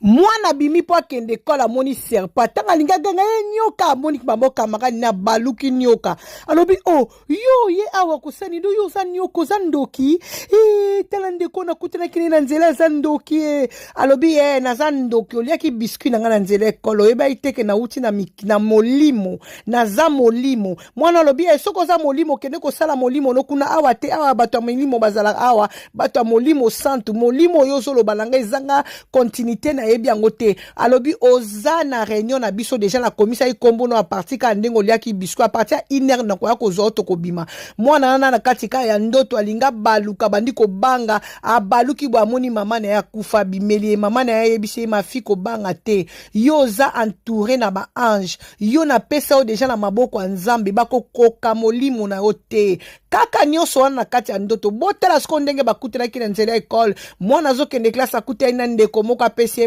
Mwana abimi mpo akende ekole, amoni serpent. Ntango alingi aganga ye nyoka, amoni bango camarade na baluki nyoka. Alobi: "O oh, yo ye awa kosani ndo? Yo oza nyoka, oza ndoki e." Tala ndeko, nakutanaki ne na nzela, aza ndoki e. Alobi: "E, naza ndoki. Oliaki biscuit na ngai na nzela ekole, oyebaki teke nauti na molimo, naza molimo." Mwana alobi: "E, soki oza molimo, okende kosala molimo no kuna, awa te. Awa bato ya molimo bazalaka awa, bato ya molimo santu. Molimo oyo ozoloba na ngai ezanga continuité, nayebi yango te." Alobi: "Oza na réunion na biso déjà, nakomisaki nkombo no à partir kaka ndenge oliaki biscuit. À partir ya 1 heure nakoya kozwa yo, tokobima." Mwana wana na kati kaka ya ndoto alinga baluka, bandi kobanga. Abaluki boye, amoni mama na ye akufa, abimeli ye. Mama na ye ayebisi ye: "Mafi, kobanga te, yo oza entouré na baange. Yo napesa yo déjà na maboko ya Nzambe, bakokoka molimo na yo te." Kaka nyonso wana na kati ya ndoto. Botala sikoyo ndenge bakutanaki na nzela ya ekole. Mwana azokende classe, akutani na ndeko moko, apesi ye